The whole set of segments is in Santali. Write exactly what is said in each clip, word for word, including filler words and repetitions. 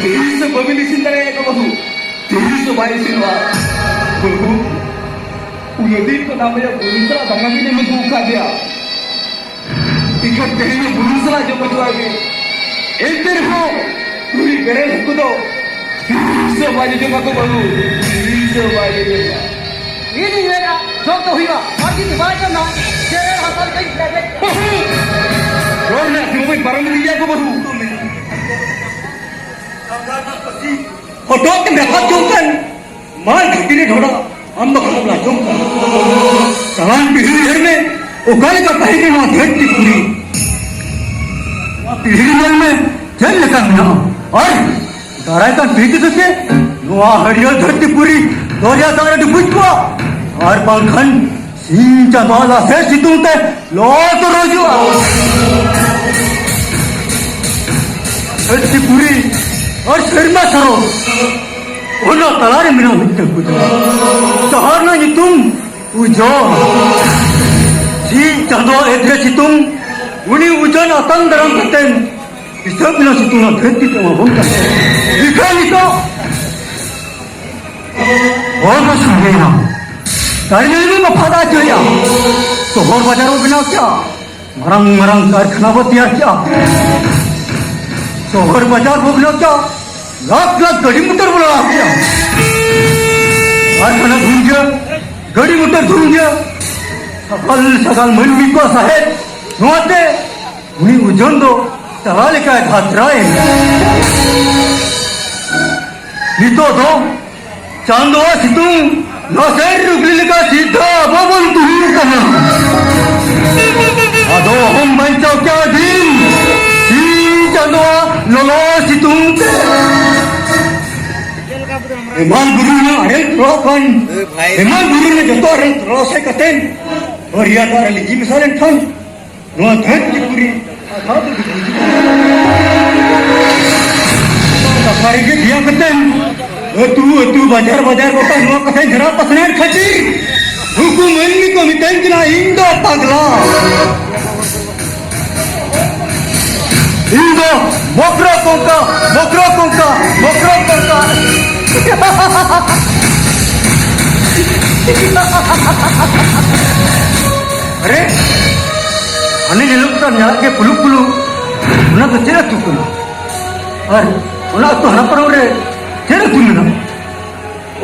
ᱛᱤᱥ ᱦᱚᱸ ᱵᱟᱹᱵᱤᱱ ᱤᱥᱤᱱ ᱫᱟᱲᱮᱭᱟᱜᱼᱟ ᱜᱚ ᱵᱟᱹᱦᱩ, ᱛᱤᱥ ᱦᱚᱸ ᱵᱟᱭ ᱤᱥᱤᱱᱚᱜᱼᱟ᱾ ᱵᱟᱹᱦᱩ, ᱩᱱᱟᱹᱜ ᱫᱤᱱ ᱠᱷᱚᱱ ᱟᱯᱮᱭᱟᱜ ᱵᱩᱞᱩᱝ ᱥᱟᱞᱟᱜ ᱫᱟᱠᱟ ᱜᱮ ᱡᱚᱢ ᱟᱹᱜᱩ ᱟᱠᱟᱫ ᱯᱮᱭᱟ᱾ ᱤᱠᱷᱟᱹᱱ ᱛᱮᱦᱮᱧ ᱦᱚᱸ ᱵᱩᱞᱩᱝ ᱥᱟᱞᱟᱜ ᱡᱚᱢ ᱦᱚᱪᱚᱣᱟᱭ ᱢᱮ᱾ ᱮᱱᱛᱮ ᱨᱮᱦᱚᱸ ᱱᱩᱭ ᱵᱮᱨᱮᱞ ᱦᱟᱹᱠᱩ ᱫᱚ ᱛᱤᱥ ᱦᱚᱸ ᱵᱟᱭ ᱡᱚᱡᱚᱢᱟ ᱜᱚ ᱵᱟᱹᱦᱩ, ᱛᱤᱥ ᱦᱚᱸ ᱵᱟᱭ ᱡᱚᱡᱚᱢᱟ᱾ ᱤᱧᱤᱧ ᱢᱮᱱᱟ, ᱡᱚᱢ ᱫᱚ ᱦᱩᱭᱩᱜᱼᱟ, ᱟᱨ ᱡᱩᱫᱤ ᱵᱟᱭ ᱡᱚᱢᱟ, ᱡᱮᱨᱮᱲ ᱦᱟᱛᱟᱣ ᱞᱮᱠᱟᱧ ᱞᱮᱵᱮᱫ ᱠᱚᱣᱟ᱾ ᱵᱟᱹᱦᱩ! ᱨᱚᱲ ᱨᱮᱱᱟᱜ ᱥᱤᱢᱟᱹ ᱵᱟᱹᱧ ᱯᱟᱨᱚᱢ ᱤᱫᱤᱭᱟ ᱜᱚ ᱵᱟᱹᱦᱩ᱾ ᱦᱚᱴᱚᱜ ᱛᱮᱢ ᱨᱟᱯᱟᱜ ᱡᱚᱝ ᱠᱟᱱ, ᱢᱟᱨ ᱜᱷᱟᱹᱴᱤ ᱨᱮ ᱰᱷᱚᱰᱟ, ᱟᱢ ᱫᱚ ᱠᱷᱟᱨᱟᱯ ᱞᱟᱡᱚᱝ ᱠᱟᱱ᱾ ᱪᱟᱞᱟᱣᱮᱱ ᱯᱤᱲᱦᱤ ᱩᱭᱦᱟᱹᱨ ᱢᱮ, ᱚᱠᱟ ᱞᱮᱠᱟ ᱛᱟᱦᱮᱸ ᱠᱟᱱᱟ ᱱᱚᱣᱟ ᱫᱷᱟᱹᱨᱛᱤ ᱯᱩᱨᱤ᱾ ᱱᱚᱣᱟ ᱯᱤᱲᱦᱤ ᱨᱮ ᱧᱮᱞ ᱢᱮ, ᱪᱮᱫ ᱞᱮᱠᱟ ᱢᱮᱱᱟᱜᱼᱟ᱾ ᱟᱨ ᱫᱟᱨᱟᱭ ᱠᱟᱱ ᱯᱤᱲᱦᱤ ᱛᱮᱫᱚ ᱪᱮᱫ ᱱᱚᱣᱟ ᱦᱟᱹᱨᱭᱟᱹᱲ ᱫᱷᱟᱹᱨᱛᱤ ᱯᱩᱨᱤ ᱫᱚᱨᱭᱟ ᱫᱟᱜ ᱨᱮ ᱰᱩᱵᱩᱡ ᱠᱚᱜᱼᱟ, ᱟᱨ ᱵᱟᱝᱠᱷᱟᱱ ᱥᱤᱧ ᱪᱟᱸᱫᱳ ᱞᱟᱥᱮᱨ ᱥᱤᱛᱩᱝ ᱛᱮ ᱞᱚ ᱛᱚᱨᱚᱡᱚᱜᱼᱟ᱾ ᱫᱷᱟᱹᱨᱛᱤ ᱯᱩᱨᱤ ᱟᱨ ᱥᱮᱨᱢᱟ ᱥᱟᱨᱚ, ᱚᱱᱟ ᱛᱟᱞᱟᱨᱮ ᱢᱮᱱᱟᱜ ᱢᱤᱫᱴᱟᱝ ᱠᱩᱫᱩᱢ᱾ ᱡᱟᱦᱟᱸ ᱨᱮᱱᱟᱜ ᱧᱩᱛᱩᱢ ᱩᱡᱚ᱾ ᱥᱤᱧ ᱪᱟᱸᱫᱳ ᱮᱫᱨᱮ ᱥᱤᱛᱩᱝ, ᱩᱱᱤ ᱩᱡᱚᱱ ᱟᱛᱟᱝ ᱫᱟᱨᱟᱢ ᱠᱟᱛᱮᱱ ᱦᱤᱥᱟᱹᱵ ᱵᱤᱱᱟ ᱥᱤᱛᱩᱝ ᱟᱜ ᱫᱷᱟᱹᱨᱛᱤ ᱛᱮ ᱮᱢᱟ ᱵᱚᱱ ᱠᱟᱱᱟ᱾ ᱤᱠᱷᱟᱹᱱ ᱱᱤᱛᱚᱜ ᱦᱚᱲ ᱠᱚ ᱥᱟᱸᱜᱮᱭᱮᱱᱟ᱾ ᱫᱟᱨᱮ ᱱᱟᱹᱲᱤ ᱵᱚᱱ ᱯᱷᱟᱫᱟ ᱦᱚᱪᱚᱭᱮᱫᱼᱟ᱾ ᱥᱚᱦᱚᱨ ᱵᱟᱡᱟᱨ ᱵᱚ ᱵᱮᱱᱟᱣ ᱠᱮᱫᱼᱟ᱾ ᱢᱟᱨᱟᱝ ᱢᱟᱨᱟᱝ ᱠᱟᱨᱠᱷᱟᱱᱟ ᱵᱚ ᱛᱮᱭᱟᱨ ᱠᱮᱫᱼᱟ᱾ ᱥᱚᱦᱚᱨ ᱵᱟᱡᱟᱨ ᱵᱚ ᱵᱮᱱᱟᱣ ᱠᱮᱫᱼᱟ᱾ ᱞᱟᱠᱷ ᱞᱟᱠᱷ ᱜᱟᱹᱰᱤ ᱢᱚᱴᱚᱨ ᱵᱚ ᱞᱟᱲᱟᱣ ᱠᱮᱫᱼᱟ᱾ ᱠᱟᱨᱠᱷᱟᱱᱟ ᱫᱷᱩᱝᱜᱤᱭᱟᱹ, ᱜᱟᱹᱰᱤ ᱢᱚᱴᱚᱨ ᱫᱷᱩᱝᱜᱤᱭᱟᱹ, ᱥᱟᱜᱟᱞ ᱥᱟᱜᱟᱞ ᱢᱟᱹᱱᱢᱤ ᱠᱚᱣᱟᱜ ᱥᱟᱦᱮᱫ᱾ ᱱᱚᱣᱟᱛᱮ ᱩᱱᱤ ᱳᱡᱚᱱ ᱫᱚ ᱛᱟᱞᱟ ᱞᱮᱠᱟᱭ ᱫᱷᱟᱛᱨᱟᱭᱮᱱᱟ᱾ ᱱᱤᱛᱚᱜ ᱫᱚ ᱪᱟᱸᱫᱳᱣᱟᱜ ᱥᱤᱛᱩᱝ ᱱᱟᱥᱮᱨ ᱨᱩᱜᱽᱞᱤ ᱞᱮᱠᱟ ᱥᱤᱫᱷᱟᱹ ᱟᱵᱚ ᱵᱚᱱ ᱛᱩᱦᱩᱢ ᱠᱟᱱᱟ᱾ ᱟᱫᱚ ᱚᱦᱚᱢ ᱵᱟᱧᱪᱟᱣ ᱠᱮᱭᱟ ᱫᱤᱱ ᱥᱤᱧ ᱪᱟᱸᱫᱳᱣᱟᱜ ᱞᱚᱞᱚ ᱥᱤᱛᱩᱝ ᱛᱮ᱾ ᱦᱮᱢᱟᱞ ᱵᱩᱨᱩ ᱨᱮᱱᱟᱜ ᱟᱨᱮᱞ ᱛᱚᱨᱚᱜ ᱠᱷᱚᱱ, ᱦᱮᱢᱟᱞ ᱵᱩᱨᱩ ᱨᱮᱱᱟᱜ ᱡᱚᱛᱚ ᱟᱨᱮᱞ ᱛᱚᱨᱚᱜ ᱥᱮᱫ ᱠᱟᱛᱮ ᱫᱚᱨᱭᱟ ᱫᱟᱜ ᱨᱮ ᱞᱤᱸᱜᱤ ᱢᱮᱥᱟ ᱞᱮᱱᱠᱷᱟᱱ ᱱᱚᱣᱟ ᱫᱷᱟᱹᱨᱛᱤ ᱯᱩᱨᱤ ᱟᱫᱷᱟ ᱫᱚ ᱰᱩᱵᱩᱡᱚᱜᱼᱟ᱾ ᱠᱟᱛᱷᱟ ᱨᱮᱜᱮ ᱫᱮᱭᱟ ᱠᱟᱛᱮ ᱟᱹᱛᱩ ᱟᱹᱛᱩ, ᱵᱟᱡᱟᱨ ᱵᱟᱡᱟᱨ, ᱜᱚᱴᱟ ᱱᱚᱣᱟ ᱠᱟᱛᱷᱟᱧ ᱡᱷᱟᱲᱟ ᱯᱟᱥᱱᱟᱣᱮᱫ ᱠᱷᱟᱹᱛᱤᱨ ᱱᱩᱠᱩ ᱢᱟᱹᱱᱢᱤ ᱠᱚ ᱢᱤᱛᱟᱹᱧ ᱠᱟᱱᱟ, ᱤᱧ ᱫᱚ ᱯᱟᱜᱽᱞᱟ, ᱤᱧ ᱫᱚ ᱢᱚᱠᱨᱚ ᱠᱚᱝᱠᱟ, ᱢᱚᱠᱨᱚ ᱠᱚᱝᱠᱟ, ᱢᱚᱠᱨᱚ ᱠᱚᱝᱠᱟ᱾ ᱟᱨᱮ, ᱦᱟᱱᱮ ᱧᱮᱞᱚᱜ ᱠᱟᱱ ᱧᱟᱲᱟᱜ ᱜᱮ ᱯᱩᱞᱩᱜ ᱯᱩᱞᱩᱜ, ᱚᱱᱟ ᱫᱚ ᱪᱮᱫ ᱟᱹᱛᱩ ᱠᱟᱱᱟ? ᱟᱨ ᱚᱱᱟ ᱟᱹᱛᱩ ᱦᱟᱱᱟ ᱯᱟᱨᱚᱢ ᱨᱮ ᱪᱮᱫ ᱟᱹᱛᱩ ᱢᱮᱱᱟᱜᱼᱟ?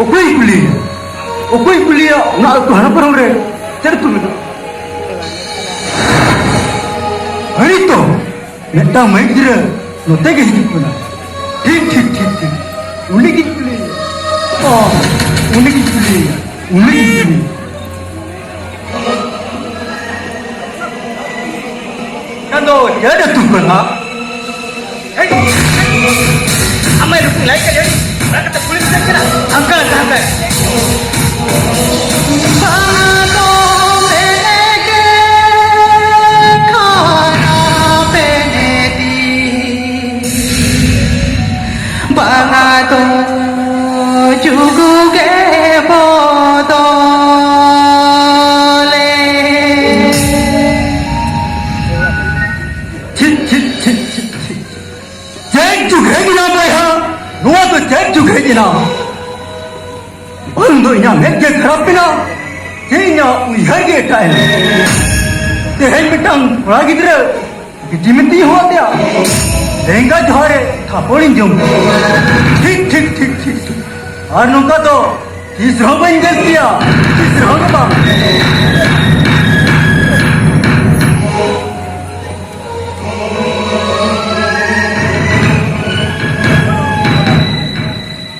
ᱚᱠᱚᱭ ᱠᱩᱞᱤᱭᱮᱭᱟ? ᱚᱠᱚᱭ ᱠᱩᱞᱤᱭᱮᱭᱟ? ᱚᱱᱟ ᱟᱹᱛᱩ ᱦᱟᱱᱟ ᱯᱟᱨᱚᱢ ᱨᱮ ᱪᱮᱫ ᱟᱹᱛᱩ ᱢᱮᱱᱟᱜᱼᱟ? ᱦᱟᱹᱱᱤ ᱛᱚ, ᱢᱤᱫᱴᱟᱝ ᱢᱟᱹᱭ ᱜᱤᱫᱽᱨᱟᱹ ᱱᱚᱛᱮ ᱜᱮ ᱦᱤᱡᱩᱜ ᱠᱟᱱᱟ᱾ ᱴᱷᱤᱠ, ᱴᱷᱤᱠ, ᱴᱷᱤᱠ, ᱴᱷᱤᱠ᱾ ᱩᱱᱤ ᱜᱤᱧ ᱠᱩᱞᱤᱭᱮᱭᱟ᱾ ᱚ, ᱩᱱᱤ ᱜᱤᱧ ᱠᱩᱞᱤᱭᱮᱭᱟ᱾ ᱩᱱᱤ ᱜᱤᱧ ᱠᱩᱞᱤᱭᱮᱭᱟ᱾ ᱟᱫᱚ ᱪᱮᱫ ᱟᱹᱛᱩ ᱠᱟᱱᱟ? ᱦᱮᱭ! ᱟᱢᱟᱭ ᱞᱩᱴᱩ ᱞᱟᱭ ᱠᱟᱱᱟ, ᱚᱱᱟ ᱠᱟᱛᱮ ᱠᱩᱞᱤ ᱢᱮ ᱠᱟᱱᱟ᱾ ᱦᱟᱱᱠᱟ, ᱦᱟᱱᱠᱟ᱾ ᱵᱟᱝᱟ ᱫᱚ ᱢᱮᱱᱮᱜᱮ ᱠᱷᱟᱨᱟᱯ ᱮᱱᱮᱫᱤ᱾ ᱵᱟᱝᱟ ᱫᱚ ᱡᱩᱜᱩ ᱜᱮ ᱵᱚᱫᱚᱞᱮ᱾ ᱪᱷᱤ, ᱪᱷᱤ, ᱪᱷᱤ, ᱪᱷᱤ, ᱪᱷᱤ᱾ ᱪᱮᱫ ᱡᱩᱜᱽ ᱦᱮᱡ ᱮᱱᱟ ᱵᱚᱭᱦᱟ? ᱱᱚᱣᱟ ᱫᱚ ᱪᱮᱫ ᱡᱩᱜᱽ ᱦᱮᱡ ᱮᱱᱟ? ᱩᱱ ᱫᱚ ᱤᱧᱟᱹᱜ ᱢᱮᱫ ᱜᱮ ᱠᱷᱟᱨᱟᱯ ᱮᱱᱟ, ᱪᱮ ᱤᱧᱟᱹᱜ ᱩᱭᱦᱟᱹᱨ ᱜᱮ ᱮᱴᱟᱜ ᱮᱱᱟ? ᱛᱮᱦᱮᱧ ᱢᱤᱫᱴᱟᱝ ᱠᱚᱲᱟ ᱜᱤᱫᱽᱨᱟᱹ ᱵᱤᱴᱤ ᱢᱮᱱᱛᱮᱧ ᱦᱚᱦᱚ ᱟᱫᱮᱭᱟ, ᱞᱮᱸᱜᱟ ᱡᱚᱦᱟᱨ ᱨᱮ ᱛᱷᱟᱯᱚᱲᱤᱧ ᱡᱚᱢ ᱠᱮᱫᱟ᱾ ᱴᱷᱤᱠ, ᱴᱷᱤᱠ, ᱴᱷᱤᱠ, ᱴᱷᱤᱠ, ᱴᱷᱤᱠ᱾ ᱟᱨ ᱱᱚᱝᱠᱟ ᱫᱚ ᱛᱤᱥ ᱨᱮᱦᱚᱸ ᱵᱟᱹᱧ ᱜᱟᱹᱞᱛᱤᱭᱟ, ᱛᱤᱥ ᱨᱮᱦᱚᱸ ᱫᱚ ᱵᱟᱝ᱾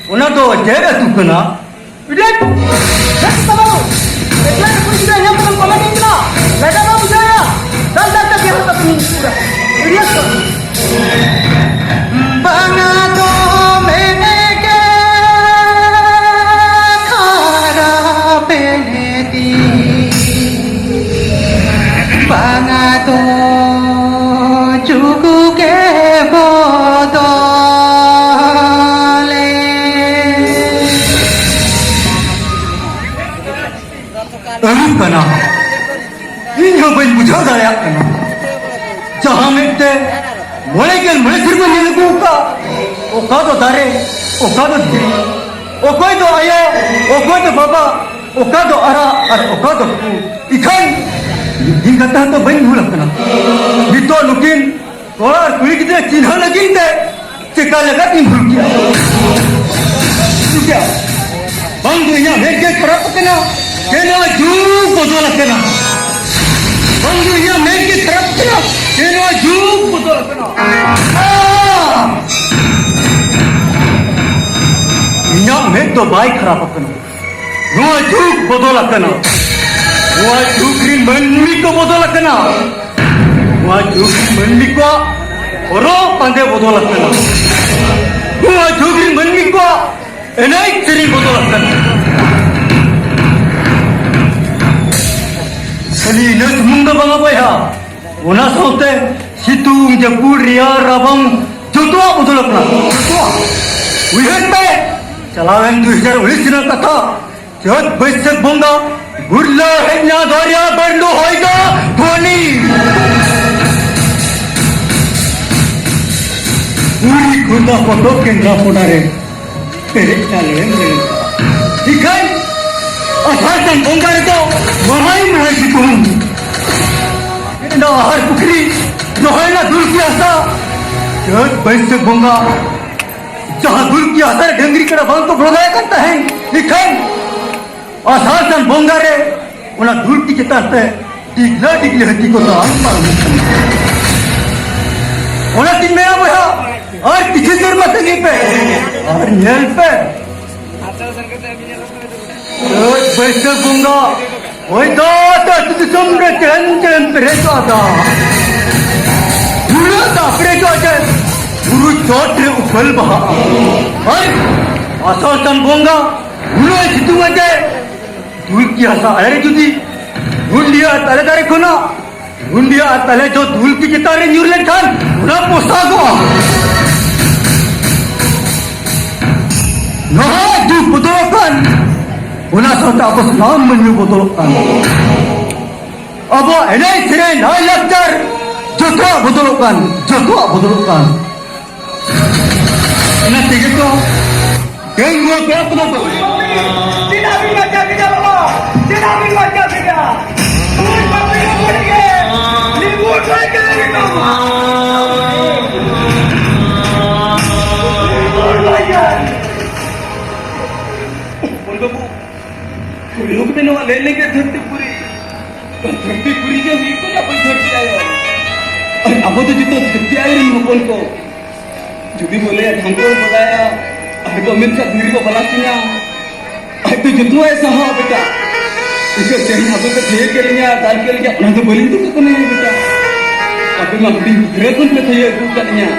ᱚᱱᱟ ᱫᱚ ᱪᱮᱫ ᱟᱹᱛᱩ ᱠᱟᱱᱟ? Idiot! ᱪᱮᱫ ᱛᱟᱵᱚ? ᱮᱠᱞᱟ ᱜᱮ ᱠᱩᱲᱤ ᱜᱤᱫᱽᱨᱟᱹ ᱧᱟᱢ ᱠᱟᱛᱮᱢ comedy ᱠᱟᱱᱟ? ᱞᱟᱡᱟᱣ ᱵᱟᱢ ᱵᱩᱡᱷᱟᱹᱣ ᱮᱫᱟ? ᱫᱟᱞ ᱫᱟᱞ ᱛᱮ ᱜᱮᱨ ᱠᱟᱛᱮᱢ ᱧᱩᱨ ᱮᱱᱟ᱾ Idiot ᱠᱟᱱᱟ᱾ ᱵᱟᱝᱟ ᱫᱚ ᱢᱮᱱᱮᱜᱮ ᱠᱷᱟᱨᱟᱯ ᱮᱱᱮᱫᱤ᱾ ᱵᱟᱝᱟ ᱫᱚ ᱡᱩᱜᱩ ᱜᱮ ᱵᱚᱫᱚᱞᱮ᱾ ᱟᱹᱨᱩᱵ ᱠᱟᱱᱟ᱾ ᱤᱧ ᱦᱚᱸ ᱵᱟᱹᱧ ᱵᱩᱡᱷᱟᱹᱣ ᱫᱟᱲᱮᱭᱟᱜ ᱠᱟᱱᱟ᱾ ᱡᱟᱦᱟᱸ ᱢᱮᱫ ᱛᱮ ᱢᱚᱬᱮ ᱜᱮᱞ ᱢᱚᱬᱮ ᱥᱮᱨᱢᱟ ᱚᱠᱟ ᱫᱚ ᱫᱟᱨᱮ, ᱚᱠᱟ ᱫᱚ ᱫᱷᱤᱨᱤ, ᱚᱠᱚᱭ ᱫᱚ ᱟᱭᱳ, ᱚᱠᱚᱭ ᱫᱚ ᱵᱟᱵᱟ, ᱚᱠᱟ ᱫᱚ ᱟᱨᱟᱜ ᱟᱨ ᱚᱠᱟ ᱫᱚ ᱯᱩᱸᱰ᱾ ᱤᱠᱷᱟᱹᱱ ᱢᱤᱫ ᱫᱤᱱ ᱠᱟᱛᱷᱟ ᱦᱚᱸᱛᱚ ᱵᱟᱹᱧ ᱵᱷᱩᱞ ᱟᱠᱟᱱᱟ᱾ ᱱᱤᱛᱚᱜ ᱱᱩᱠᱤᱱ ᱠᱚᱲᱟ ᱟᱨ ᱠᱩᱲᱤ ᱜᱤᱫᱽᱨᱟᱹ ᱪᱤᱱᱦᱟᱹ ᱞᱟᱹᱜᱤᱫ ᱛᱮ ᱪᱮᱠᱟ ᱞᱮᱠᱟ ᱛᱤᱧ ᱵᱷᱩᱞ ᱠᱮᱜᱼᱟ? ᱵᱷᱩᱞ ᱠᱮᱜᱼᱟ? ᱵᱟᱝ ᱫᱚ ᱤᱧᱟᱹᱜ ᱢᱮᱫ ᱜᱮ ᱠᱷᱟᱨᱟᱯ ᱟᱠᱟᱱᱟ, ᱥᱮ ᱱᱚᱣᱟ ᱡᱩᱜᱽ ᱵᱚᱫᱚᱞ ᱟᱠᱟᱱᱟ? ᱵᱟᱝ ᱫᱚ ᱤᱧᱟᱹᱜ ᱢᱮᱫ ᱜᱮ ᱠᱷᱟᱨᱟᱯ ᱟᱠᱟᱱᱟ, ᱥᱮ ᱱᱚᱣᱟ ᱡᱩᱜᱽ ᱵᱚᱫᱚᱞ ᱟᱠᱟᱱᱟ? ᱟᱦ! ᱤᱧᱟᱹᱜ ᱢᱮᱫ ᱫᱚ ᱵᱟᱭ ᱠᱷᱟᱨᱟᱯ ᱟᱠᱟᱱᱟ᱾ ᱱᱚᱣᱟ ᱡᱩᱜᱽ ᱵᱚᱫᱚᱞ ᱟᱠᱟᱱᱟ᱾ ᱱᱚᱣᱟ ᱡᱩᱜᱽ ᱨᱤᱱ ᱢᱟᱹᱱᱢᱤ ᱠᱚ ᱵᱚᱫᱚᱞ ᱟᱠᱟᱱᱟ᱾ ᱱᱚᱣᱟ ᱡᱩᱜᱽ ᱨᱤᱱ ᱢᱟᱹᱱᱢᱤ ᱠᱚᱣᱟᱜ ᱦᱚᱨᱚᱜ ᱵᱟᱸᱫᱮ ᱵᱚᱫᱚᱞ ᱟᱠᱟᱱᱟ᱾ ᱱᱚᱣᱟ ᱡᱩᱜᱽ ᱨᱤᱱ ᱢᱟᱹᱱᱢᱤ ᱠᱚᱣᱟᱜ ᱮᱱᱮᱡ ᱥᱮᱨᱮᱧ ᱵᱚᱫᱚᱞ ᱟᱠᱟᱱᱟ᱾ ᱠᱷᱟᱹᱞᱤ ᱤᱱᱟᱹ ᱥᱩᱢᱩᱝ ᱫᱚ ᱵᱟᱝᱟ ᱵᱚᱭᱦᱟ, ᱚᱱᱟ ᱥᱟᱶᱛᱮ ᱥᱤᱛᱩᱝ, ᱡᱟᱹᱯᱩᱫ, ᱨᱮᱭᱟᱲ, ᱨᱟᱵᱟᱝ ᱡᱚᱛᱚᱣᱟᱜ ᱵᱚᱫᱚᱞ ᱟᱠᱟᱱᱟ, ᱡᱚᱛᱚᱣᱟᱜ᱾ ᱩᱭᱦᱟᱹᱨ ᱯᱮ, ᱪᱟᱞᱟᱣᱮᱱ ᱫᱩ ᱦᱟᱡᱟᱨ ᱩᱱᱤᱥ ᱨᱮᱱᱟᱜ ᱠᱟᱛᱷᱟ, ᱪᱟᱹᱛ ᱵᱟᱹᱭᱥᱟᱹᱠᱷ ᱵᱚᱸᱜᱟ ᱜᱩᱨᱞᱟᱹ ᱦᱮᱡ ᱱᱟ ᱫᱚᱨᱭᱟ ᱵᱟᱹᱨᱰᱩ ᱦᱚᱭ ᱫᱟᱜ ᱫᱷᱚᱱᱤ᱾ ᱯᱩᱨᱤ ᱠᱷᱩᱨᱫᱟ ᱯᱚᱛᱚᱵ ᱠᱮᱱᱫᱨᱟ ᱯᱚᱰᱟ ᱨᱮ ᱯᱮᱨᱮᱡ ᱪᱟᱞᱮᱱ ᱨᱮ᱾ ᱤᱠᱷᱟᱹᱱ ᱟᱥᱟᱲ ᱥᱟᱱ ᱵᱚᱸᱜᱟ ᱨᱮᱫᱚ ᱢᱟᱦᱟᱭ ᱢᱟᱦᱟᱭ ᱥᱤᱛᱩᱝ᱾ ᱚᱱᱟ ᱟᱦᱟᱨ ᱯᱩᱠᱷᱨᱤ ᱨᱚᱦᱚᱭ ᱨᱮᱱᱟᱜ ᱫᱩᱞᱠᱤ ᱦᱟᱥᱟ᱾ ᱪᱟᱹᱛ ᱵᱟᱹᱭᱥᱟᱹᱠᱷ ᱵᱚᱸᱜᱟ ᱡᱟᱦᱟᱸ ᱫᱩᱞᱠᱤ ᱦᱟᱥᱟ ᱨᱮ ᱰᱟᱹᱝᱨᱤ ᱠᱟᱰᱟ ᱵᱟᱝ ᱠᱚ ᱵᱚᱞᱚ ᱫᱟᱲᱮᱭᱟᱜ ᱠᱟᱱ ᱛᱟᱦᱮᱸᱱ, ᱤᱠᱷᱟᱹᱱ ᱟᱥᱟᱲ ᱥᱟᱱ ᱵᱚᱸᱜᱟ ᱨᱮ ᱚᱱᱟ ᱫᱩᱞᱠᱤ ᱪᱮᱛᱟᱱ ᱛᱮ ᱰᱤᱜᱞᱟᱹ ᱰᱤᱜᱞᱟᱹ ᱦᱟᱹᱛᱤ ᱠᱚ ᱛᱟᱲᱟᱢ ᱯᱟᱨᱚᱢᱚᱜ ᱠᱟᱱᱟ᱾ ᱚᱱᱟᱛᱤᱧ ᱢᱮᱱᱟ ᱵᱚᱭᱦᱟ, ᱟᱨ ᱠᱤᱪᱷᱩ ᱥᱮᱨᱢᱟ ᱛᱟᱺᱜᱤ ᱯᱮ ᱟᱨ ᱧᱮᱞ ᱯᱮ᱾ ᱪᱟᱹᱛ ᱵᱟᱹᱭᱥᱟᱹᱠᱷ ᱵᱚᱸᱜᱟ ᱦᱚᱭ ᱫᱟᱜ ᱟᱹᱛᱩ ᱫᱤᱥᱚᱢ ᱨᱮ ᱪᱮᱦᱮᱞ ᱪᱮᱦᱮᱞ ᱯᱮᱨᱮᱡᱚᱜᱼᱟ ᱫᱟᱜ᱾ ᱩᱱᱟᱹᱜ ᱫᱟᱜ ᱯᱮᱨᱮᱡᱚᱜᱼᱟ ᱡᱮ ᱵᱩᱨᱩ ᱪᱚᱴ ᱨᱮ ᱩᱯᱷᱟᱹᱞ ᱵᱟᱦᱟᱜᱼᱟ᱾ ᱟᱨ ᱟᱥᱟᱲ ᱥᱟᱱ ᱵᱚᱸᱜᱟ ᱩᱱᱟᱹᱜ ᱮ ᱥᱤᱛᱩᱝᱟ ᱡᱮ ᱫᱩᱞᱠᱤ ᱦᱟᱥᱟ ᱟᱲᱮ ᱨᱮ ᱡᱩᱫᱤ ᱜᱩᱱᱰᱤᱭᱟᱹ ᱟᱨ ᱛᱟᱞᱮ ᱫᱟᱨᱮ ᱠᱷᱚᱱᱟᱜ ᱜᱩᱱᱰᱤᱭᱟᱹ ᱟᱨ ᱛᱟᱞᱮ ᱡᱚ ᱫᱩᱞᱠᱤ ᱪᱮᱛᱟᱱ ᱨᱮ ᱧᱩᱨ ᱞᱮᱱᱠᱷᱟᱱ ᱚᱱᱟ ᱯᱚᱥᱟᱜᱚᱜᱼᱟ᱾ ᱱᱟᱦᱟᱜ ᱡᱩᱜᱽ ᱵᱚᱫᱚᱞᱚᱜ ᱠᱟᱱ, ᱚᱱᱟ ᱥᱟᱶᱛᱮ ᱟᱵᱚ ᱥᱟᱱᱟᱢ ᱢᱟᱹᱱᱢᱤ ᱵᱚᱫᱚᱞᱚᱜ ᱠᱟᱱ᱾ ᱟᱵᱚᱣᱟᱜ ᱮᱱᱮᱡ ᱥᱮᱨᱮᱧ, ᱞᱟᱭᱼᱞᱟᱠᱪᱟᱨ ᱡᱚᱛᱚᱣᱟᱜ ᱵᱚᱫᱚᱞᱚᱜ ᱠᱟᱱ, ᱡᱚᱛᱚᱣᱟᱜ ᱵᱚᱫᱚᱞᱚᱜ ᱠᱟᱱ᱾ ᱚᱱᱟ ᱛᱮᱜᱮ ᱛᱚ ᱛᱮᱦᱮᱧ ᱱᱚᱣᱟ ᱯᱮᱲᱟ ᱠᱚᱫᱚ ᱠᱚ ᱪᱮᱫᱟᱜ ᱵᱤᱱ ᱵᱟᱧᱪᱟᱣ ᱠᱮᱫᱟ ᱵᱟᱵᱟ? ᱪᱮᱫᱟᱜ ᱵᱤᱱ ᱵᱟᱧᱪᱟᱣ ᱠᱮᱫᱟ? ᱵᱷᱩᱞ ᱵᱟᱹᱵᱤᱱ ᱵᱷᱩᱞ ᱜᱮ᱾ ᱱᱤᱵᱩᱴ ᱦᱚᱭ ᱠᱟᱱᱟ ᱵᱤᱱ ᱵᱟᱵᱟ᱾ ᱱᱤᱵᱩᱴ ᱦᱚᱭ ᱠᱟᱱᱟ᱾ ᱦᱚᱯᱚᱱ ᱵᱟᱹᱵᱩ, ᱠᱩᱲᱤ ᱦᱚᱯᱚᱱ ᱱᱚᱣᱟ ᱞᱟᱹᱭ ᱞᱮᱜᱮ ᱫᱷᱟᱹᱨᱛᱤ ᱯᱩᱨᱤ᱾ ᱫᱷᱟᱹᱨᱛᱤ ᱯᱩᱨᱤ ᱜᱮ ᱦᱩᱭᱩᱜ ᱠᱟᱱᱟ ᱟᱵᱚ ᱫᱷᱟᱹᱨᱛᱤ ᱟᱭᱳ᱾ ᱟᱨ ᱟᱵᱚ ᱫᱚ ᱡᱚᱛᱚ ᱫᱷᱟᱹᱨᱛᱤ ᱟᱭᱳ ᱨᱮᱱ ᱦᱚᱯᱚᱱ ᱠᱚ᱾ ᱡᱩᱫᱤ ᱵᱚ ᱞᱟᱹᱭᱟ ᱰᱷᱟᱝᱠᱚᱲ ᱵᱚ ᱫᱟᱭᱟ, ᱟᱨ ᱵᱚ ᱢᱮᱱᱠᱷᱟᱱ ᱫᱷᱤᱨᱤ ᱵᱚ ᱵᱟᱞᱟ ᱠᱤᱧᱟ, ᱟᱡ ᱫᱚ ᱡᱚᱛᱚᱣᱟᱭ ᱥᱟᱦᱟᱣᱟ ᱵᱮᱴᱟ᱾ ᱤᱱᱠᱟᱹ ᱛᱮᱦᱮᱧ ᱟᱵᱚ ᱠᱚ ᱛᱷᱤᱭᱟᱹ ᱠᱮᱫ ᱞᱤᱧᱟ, ᱫᱟᱞ ᱠᱮᱫ ᱞᱤᱧᱟ, ᱚᱱᱟ ᱫᱚ ᱵᱟᱹᱞᱤᱧ ᱫᱩᱠ ᱠᱟᱱᱟ ᱵᱮᱴᱟ᱾ ᱟᱯᱮ ᱢᱟ ᱦᱩᱰᱤᱧ ᱜᱤᱫᱽᱨᱟᱹ ᱠᱷᱚᱱ ᱯᱮ ᱛᱷᱤᱭᱟᱹ ᱟᱹᱜᱩ ᱟᱠᱟᱫ ᱞᱤᱧᱟ᱾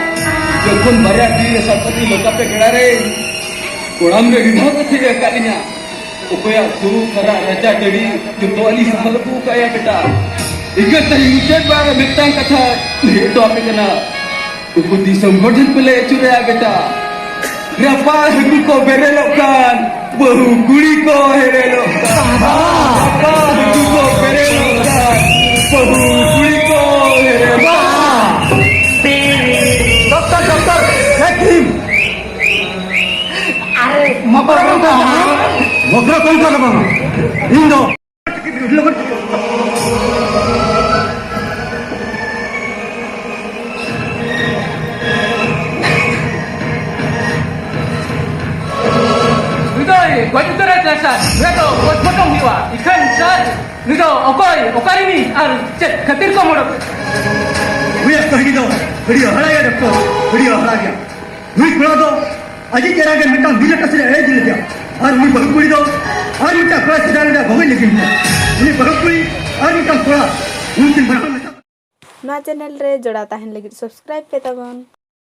ᱡᱚᱠᱷᱚᱱ ᱵᱟᱨᱭᱟ ᱛᱤ ᱨᱮ ᱥᱟᱵ ᱠᱟᱛᱮ ᱞᱚᱠᱟ ᱯᱮ ᱜᱮᱲᱟ ᱨᱮ, ᱠᱚᱲᱟᱢ ᱨᱮ ᱢᱤᱫ ᱫᱷᱟᱣ ᱯᱮ ᱛᱷᱤᱭᱟᱹ ᱟᱠᱟᱫ ᱞᱤᱧᱟ᱾ ᱚᱠᱚᱭᱟᱜ ᱥᱩᱠ ᱦᱟᱨᱟ ᱨᱟᱪᱟ ᱴᱟᱺᱰᱤ ᱡᱚᱛᱚᱣᱟᱜ ᱞᱤᱧ ᱥᱟᱦᱟ ᱟᱹᱜᱩ ᱟᱠᱟᱫᱼᱟ ᱵᱮᱴᱟ᱾ ᱤᱠᱟᱹ ᱛᱮ ᱢᱩᱪᱟᱹᱫ ᱵᱟᱨ ᱨᱮ ᱢᱤᱫᱴᱟᱝ ᱠᱟᱛᱷᱟ ᱞᱟᱹᱭ ᱦᱚᱴᱚ ᱟᱯᱮ ᱠᱟᱱᱟ᱾ ᱩᱱᱠᱩ ᱫᱤᱥᱚᱢ ᱦᱚᱲ ᱴᱷᱮᱱ ᱯᱮ ᱞᱟᱹᱭ ᱟᱹᱪᱩᱨ ᱟᱭᱟ ᱵᱮᱴᱟ᱾ ᱨᱟᱯᱟᱜ ᱦᱟᱹᱠᱩ ᱠᱚ ᱵᱮᱨᱮᱞᱚᱜ ᱠᱟᱱ, ᱵᱟᱹᱦᱩ ᱠᱩᱲᱤ ᱠᱚ ᱦᱮᱨᱮᱞᱚᱜ ᱠᱟᱱ᱾ ᱨᱟᱯᱟᱜ ᱦᱟᱹᱠᱩ ᱠᱚ ᱵᱮᱨᱮᱞᱚᱜ ᱠᱟᱱ, ᱵᱟᱹᱦᱩ ᱠᱩᱲᱤ ᱠᱚ ᱦᱮᱨᱮᱞᱚᱜ ᱠᱟᱱ᱾ ᱰᱚᱠᱴᱚᱨ, ᱰᱚᱠᱴᱚᱨ, ᱦᱮ ᱠᱨᱤᱢ᱾ ᱟᱨᱮ, ᱢᱚᱠᱨᱚ ᱠᱚᱱᱛᱷᱟ ᱫᱚ ᱵᱟᱝ᱾ ᱢᱚᱠᱨᱚ ᱠᱚᱱᱛᱷᱟ ᱫᱚ ᱵᱟᱝ᱾ ᱤᱧ ᱫᱚ ᱱᱩᱭ ᱫᱚᱭ ᱜᱚᱡ ᱩᱛᱟᱹᱨ ᱟᱠᱟᱱᱟ ᱥᱟᱨ᱾ ᱱᱩᱭ ᱫᱚ postmortem ᱦᱩᱭᱩᱜᱼᱟ᱾ ᱤᱠᱷᱟᱹᱱ ᱥᱟᱨ, ᱱᱩᱭ ᱫᱚ ᱚᱠᱚᱭ, ᱚᱠᱟ ᱨᱤᱱᱤᱡ ᱟᱨ ᱪᱮᱫ ᱠᱷᱟᱹᱛᱤᱨ ᱠᱚ ᱢᱚᱲᱚ? ᱱᱩᱭᱟᱜ ᱠᱟᱹᱦᱱᱤ ᱫᱚ ᱟᱹᱰᱤ ᱦᱟᱦᱟᱲᱟ ᱜᱮᱭᱟ ᱰᱚᱠᱴᱚᱨ, ᱟᱹᱰᱤ ᱦᱟᱦᱟᱲᱟ ᱜᱮᱭᱟ᱾ ᱱᱩᱭ ᱠᱚᱲᱟ ᱫᱚ ᱟᱡᱤᱡ ᱮᱨᱟ ᱜᱮ ᱢᱤᱫᱴᱟᱝ ᱵᱤᱞᱟᱹᱛ ᱥᱮᱫ ᱮ ᱤᱫᱤ ᱞᱮᱫᱮᱭᱟ᱾ ᱟᱨ ᱩᱱᱤ ᱵᱟᱹᱦᱩ ᱠᱩᱲᱤ ᱫᱚ ᱟᱨ ᱢᱤᱫᱴᱟᱝ ᱠᱚᱲᱟ ᱥᱮᱫᱟᱭ ᱨᱮ ᱵᱟᱹᱦᱩᱭ ᱞᱟᱹᱜᱤᱫ ᱢᱮᱭᱟ᱾ ᱩᱱᱤ ᱵᱟᱹᱦᱩ ᱠᱩᱲᱤ ᱟᱨ ᱢᱤᱫᱴᱟᱝ ᱠᱚᱲᱟ, ᱩᱱᱠᱤᱱ ᱵᱟᱱᱟ ᱦᱚᱲ ᱢᱮᱥᱟ᱾ ᱱᱚᱣᱟ channel ᱨᱮ ᱡᱚᱲᱟᱣ ᱛᱟᱦᱮᱱ ᱞᱟᱹᱜᱤᱫ subscribe ᱯᱮ ᱛᱟᱵᱚᱱ᱾